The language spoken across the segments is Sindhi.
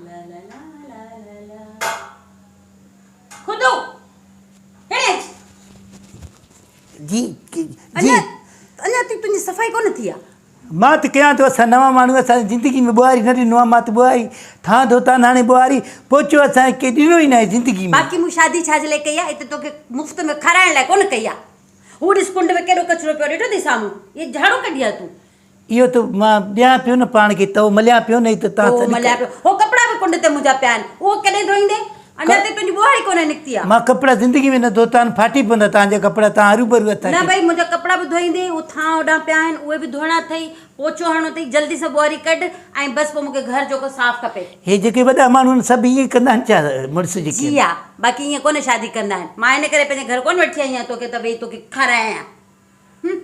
لا لا لا لا لا لا خدو هيڏي اچ. جي جي. اڃا اڃا تائين تنهنجي صفائي ڪونه ٿي آ. مان ته ڪيان ٿو اسان نوان ماڻهو اسان زندگي ۾ ٻوهاري نه ڏنو آ مان ته ٻوهاري ٿان ڌوتا آهن هاڻي ٻوهاري پوچو اسان کي ڪنهن ڏنو ئي ناهي زندگي ۾. باقي مون شادي ڇا جي لاء ڪئي آ اتي توکي مفت ۾ کارائڻ لاء ڪونه ڪئي آ. هو ڏس ڪنڊ ۾ ڪيڏو ڪچرو پيو ڏٺو اٿئي سامهون اهي جهاڙو ڪڍي آ تون. اهو ته مان ڏيان پيو نه پاڻ کي تئو مليان پيو نه هي ته تان تئو سڏ مليان پيو. هو ڪپڙا به ڪنڊ تي منهنجا پيا آهن اهو ڪڏهن ڌوئيندين؟ اڃا تائين تنهنجي ٻوهاري ڪونه نڪتي آ. مان ڪپڙا زندگي ۾ نه ڌوتا آهن ڦاٽي پوندا تان جا ڪپڙا تان هروڀرو هٿ نه کي. ڀئي منهنجا ڪپڙا به ڌوئيندين اهو ٿانء هوڏانهن پيا آهن اهي به ڌوئڻا اٿئي پوچو هڻڻو اٿئي جلدي سان ٻوهاري ڪڍ ۽ بس پوء مون کي گهر جوڪو صاف کپي. هي جيڪي وڏا ماڻهو آهن سڀ ائين ڪندا آهن ڇا مڙس جيڪي جي آهن. ها باقي ائين ڪونه شادي ڪندا آهن مان ان ڪري پنهنجي گهر ڪونه وٺي آئي آهيان توکي ته ويهي توکي کارايان.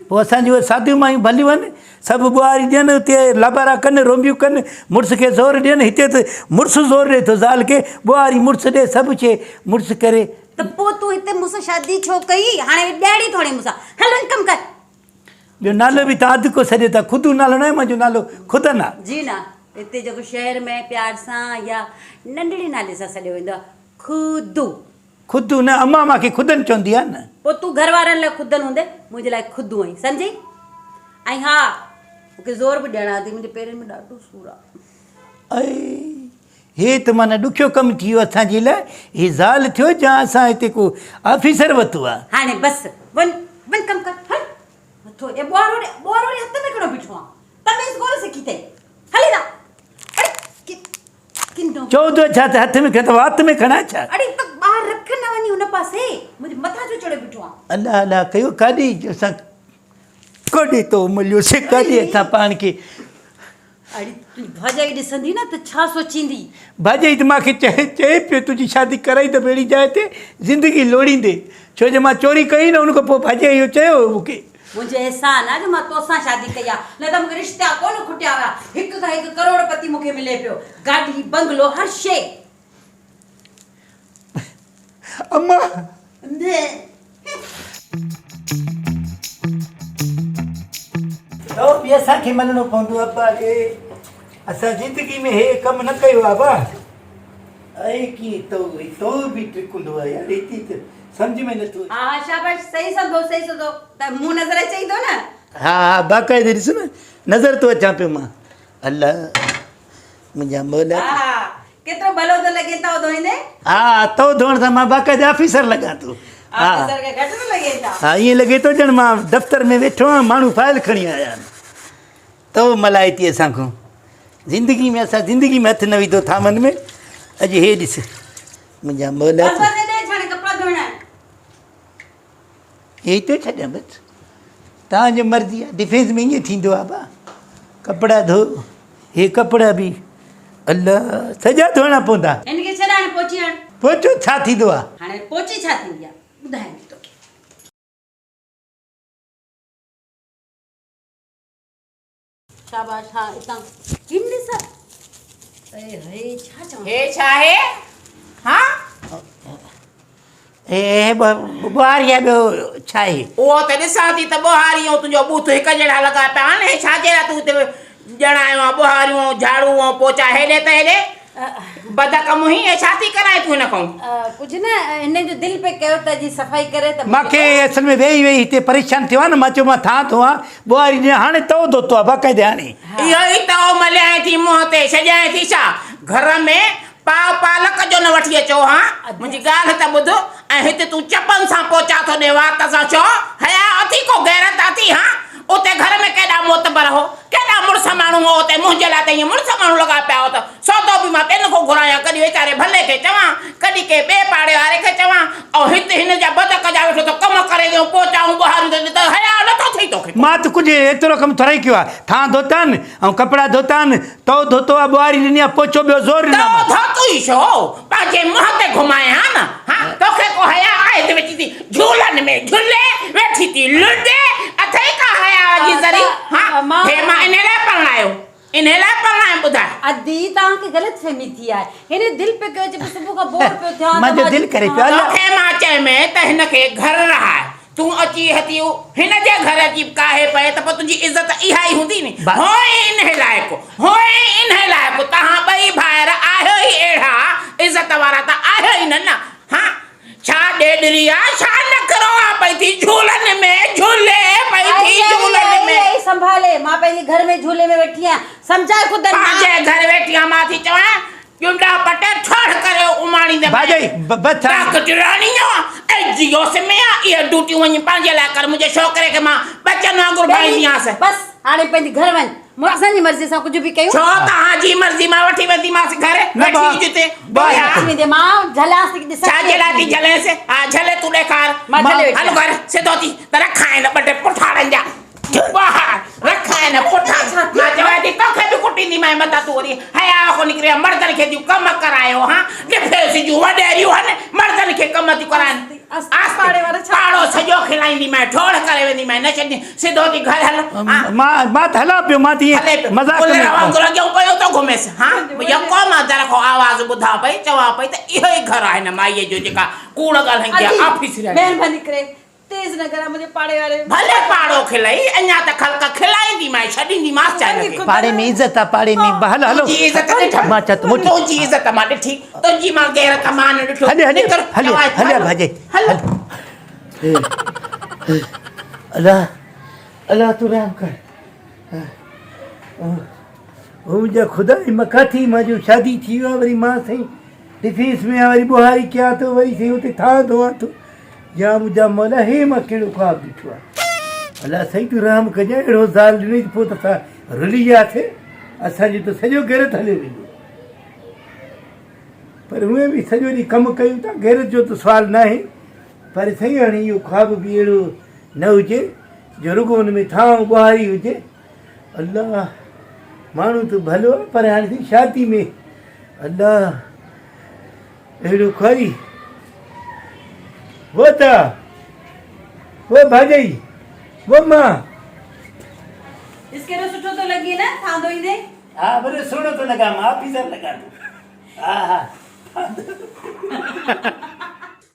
پوء اسان جون اهي ساديون مايون ڀليون آهن، سڀ ٻوهاري ڏين، اتي لابارا ڪن، رونبيون ڪن، مڙس کي زور ڏين، هتي ته مڙس زور ڏئي ٿو زال کي، ٻوهاري مڙس ڏي، سڀ شيء مڙس ڪري. ته پوء تون هتي مون سان شادي ڇو ڪئي؟ هاڻي ڏهاڙي ٿو هڻين مون سان، هل وڃ ڪم ڪر. ٻيو نالو به تان اڌ ڪو سڏيو ٿا، خدو نالو ناهي منهنجو نالو خدن آ. جي نه، هتي جيڪو شهر ۾ پيار سان يا ننڍڙي نالي سان سڏيو ويندو آ، خدو. خدو نه امان مان کي خدن چوندي آ نه. پوء تون گهر وارن لاء خدن هوندين منهنجي لاء خدو آهين سمجهئي ۽ ها مون کي زور به ڏيڻا اٿئي منهنجي پيرن ۾ ڏاڍو سور آ. ائي هي ته معنيٰ ڏکيو ڪم ٿي ويو اسان جي لاء هي زال ٿيو جا اسان هتي ڪو آفيسر وتو آ. هاڻي بس وڃ وڃ ڪم ڪر هل مٿو اي ٻوهارو ڏي ٻوهارو ڏي هٿ ۾ کڻو بيٺو آن تميز ڪونه سکي اٿئي هل هيڏانهن اڙي ڪي ڪنو. چوندو ڇا ته هٿ ۾ کڻ ته وات ۾ کڻان ڇا. اڙي ته ٻاهر رک نه وڃي هن پاسي منهنجي مٿان ڇو چڙهيو بيٺو آن. الله الله ڪيو ڪاڏي اسان ڪاڏي تو مليوسي ڪاڏي اسان پاڻ کي. اڙي تنهنجي ڀاڄائي ڏسندي نه ته ڇا سوچيندي. ڀاڄائي ته مان کي چئي چئي پيو تنهنجي شادي ڪرائي ته اهڙي جاء تي زندگي لوڙيندي ڇو جو مان چوري ڪئي نه ان کان پوء ڀاڄائي اهو چيو هو مون کي. منهنجو احسان آ جو مان توسان شادي ڪئي آ نه ته مون کي رشتا ڪونه کٽيا هيا هڪ کان هڪ ڪروڙ پتي مون کي ملي پيو گاڏي بنگلو هر شيء. اما. تو به اسان کي مڃڻو پوندو ابا جي اسان زندگي ۾ هي ڪم نه ڪيو آ ابا اي ڪي تو تو به ٽڪندو آ يار هتي ته سمجھ ۾ نٿو ها ها شاباش صحيح سمجهو صحيح سمجهو ته مون نظر اچي ٿو نه. ها ها باقاعدي ڏس نه نظر ٿو اچان پيو مان الله منهنجا مولا. ها ها ڪيترو ڀلو ٿو لڳين تئو ڌوئيندي. ها تئو ڌوئڻ سان مان باقاعدي آفيسر لڳان ٿو. ها آفيسر کي گهٽ ٿو لڳين ڇا. ها ائين لڳي ٿو ڄڻ مان دفتر ۾ ويٺو آهيان ماڻهو فائل کڻي آيا آهن. تئو ملائي ٿي اسان کان زندگي ۾ اسان زندگي ۾ هٿ نه وڌو ٿامن ۾ اڄ هي ڏس منهنجا مولا. بس بس هيڏي اچ هاڻي ڪپڙا ڌوئڻا آهن. هي ٿو ڇڏيان بس توهان جي مرضي آهي ڊفينس ۾ ائين ٿيندو آهي ڀا ڪپڙا ڌو هي ڪپڙا به الله سڄا ڌوئڻا پوندا. هن کي ڇڏ هاڻي پوچي هڻ. پوچو ڇا ٿيندو آهي؟ هاڻي پوچي ڇا ٿيندي آهي ٻڌايان ٿي توکي. شاباش ها اتان هن ڏس اي هي ڇا چوان. هي ڇا آهي ها. هي هي ٻوهاري آهي ٻيو ڇا آهي. اهو ته ڏسان ٿي ته ٻوهاري ۽ تنهنجو ٻوٿ هڪ جهڙا لڳا پيا آهن هي ڇا جي لاء تون هتي ڄڻ آيو آهين ٻوهاريون ۽ جهاڙو ۽ پوچا هيڏي ته هيڏي بدڪ منهين هي ڇا ٿي ڪرائين تون هن کان. ڪجهه نه هن جو دل پئي ڪيو ته جي صفائي ڪري ته مان کي اصل ۾ ويهي ويهي هتي پريشان ٿيو آهيان نه مان چيو مان ٿان ٿو آهيان ٻوهاري ڏيان هاڻي تئو ڌوتو آهي باقاعدي هاڻي. اهو ئي تئو مليائين ٿي منهن تي ڇڏيائين ٿي ڇا گهر ۾ پاء پالڪ جو نه وٺي اچو ها منهنجي ڳالهه ته ٻڌ ۽ هت تون چپن سان پوچا ٿو ڏين وات سان ڇو حياء اٿي ڪو غيرت اٿي ها اتي گهر ۾ ڪيڏا معتبر هو ڪيڏا مڙس ماڻهو هو اتي منهنجي لاء ته ائين مڙس ماڻهو لڳا پيا هو ته سودو به مان ٻين کان گهرايان ڪڏهن ويچاري ڀلي کي چوان ڪڏهن ڪنهن ٻئي پاڙي واري کي چوان ۽ هت هن جا بدڪ جا ويٺو ٿو ڪم ڪري ڏيون پوچائون ٻهاريون ٿو ڏي ته حياء نٿو ٿئي توکي ڪو. مان ته ڪجهه ايترو ڪم ٿورائي ڪيو آهي ٿانء ڌوتا آهن ۽ ڪپڙا ڌوتا آهن تئو ڌوتو آهي ٻهاري ڏني آهي پوچو ٻيو زور تئو ڏنامانس. ڌوتو ئي ڇو پنهنجي منهن تي گهمائين ها نه ها توکي ڪو حياء آهي هت ويٺي ٿي جهولن ۾ جهلي ويٺي ٿي لڏي اٿئي ڪا حياء جي ذري ها هي مان انهي لاء پرڻايو انهي لاء پرڻايم ٻڌاء. ادي توهان کي غلط فهمي ٿي آهي هن دل پئي ڪيو چي پئي صبح کان بور پيو ٿيان ته منهنجو مان دل ڪري پيو الله. توکي مان چيم ته هن کي گهر رهاء تون اچي هتي هن جي گهر اچي ڪاهي پئي ته پوء تنهنجي عزت اها ئي هوندي ني. هونئن انهي لائق، هونئن انهي لائق، توهان ٻئي ڀائر آهيو ئي ڏري آ، ڇا نخرو آ پئي ٿي جهولن ۾ جهولي پئي ٿي جهولن ۾. ائي سنڀالي، مان پنهنجي گهر ۾ جهولي ۾ ويٺي آهيان، سمجهاء خود مان. پنهنجي گهر ويٺي آهيان، مان ٿي چوان ڄنڊا پٽ ٺڙ ڪري اماڻيندي ڀاڄائي، بس هاڻي. ڊاڪٽراڻي آ، اي جيو سم آ، اهي ڊيوٽيون وڃي پنهنجي لاء ڪر، منهنجي ڇوڪري کي مان ٻچن وانگر ڀائيندي آهيانس. بس هاڻي پنهنجي گهر وڃ. مون اسان جي مرضي سان ڪجهه به ڪيون. ڇو توهان جي مرضي مان وٺي وينديمانس گهر نه ويٺي هج اتي. با وٺي ويندي مان جهليانس ٿي ڏسان ڇا جي لاء ٿي جهلينس؟ ها جهلي تون ڏيکار. مان جهلي ويٺي هل گهر سڌو ٿي ته رکانء نه ٻه ٽي پٺاڙن جا ٻاهر رکانء نه پٺاڙ. مان چوان ٿي توکي به ڪٽينديمانء متان تون وري حياء کان نڪري مردن کي ٿيون ڪم ڪرايو ها ڊفينس جون وڏيريون هن مردن کي ڪم ٿيون ڪرائن. پاڙو سڄو کلائينديمانء ٺوڙ ڪري وينديمانء نه ڇڏيندي. سڌو ٿي گهر هل ها. مان مان ته هلان پيو مان ته ائين مذاق ۾ ڪلر وانگر اڳيئون پيو ٿو گهميس ها يڪو مان در کان آواز ٻڌان پئي چوان پئي ته اهو ئي گهر آهي هن مائيء جو جيڪا ڪوڙ ڳالهائيندي آهي آفيسرياڻي. مهرباني ڪري تيز نه ڳالهاء منهنجي پاڙي واري. ڀلي پاڙو کلئي اڃا ته خلق کلائينديمانء ڇڏينديمانس ڇا هن کي. پاڙي ۾ عزت آ پاڙي ۾ هل هلو. تنهنجي عزت ڏٺم مان چوان ٿو موٽي. تنهنجي عزت مان ڏٺي تنهنجي مان غيرت مان نه ڏٺو. هلي هلي نڪر هلي چوان هلي ڀاڄائي هل. الله الله تون رحم ڪر او منهنجا خدا هي مان ڪاٿي مان جو شادي ٿي ويو آهي وري مان سائين ڊفينس ۾ آهيان وري ٻوهاري ڪيان ٿو وري سائين اتي ٿان ڌوئان ٿو يا منهنجا مولا هي مان ڪهڙو خواب ڏٺو آهي الله سائين تون رحم ڪجانء اهڙو زال ڏني ته پوء ته اسان رلي وياسي اسان جو ته سڄو غيرت هليو ويندو پر هونئن به سڄو ڏينهن ڪم ڪيون ٿا غيرت جو ته سوال ناهي پر سائين هاڻي اهو خواب به اهڙو نه هجي جو رڳو ان ۾ ٿانء ٻهاري هجي. الله ماڻهو ته ڀلو آهي پر هاڻي سائين شادي ۾ الله اهڙو خواري وو تا وو ڀاڄائي وو مان. ڏس ڪيڏو سٺو ٿو لڳي نه ٿانء ڌوئيندي. ها وڏو سهڻو ٿو لڳان مان آفيسر لڳان ٿو. ها ها.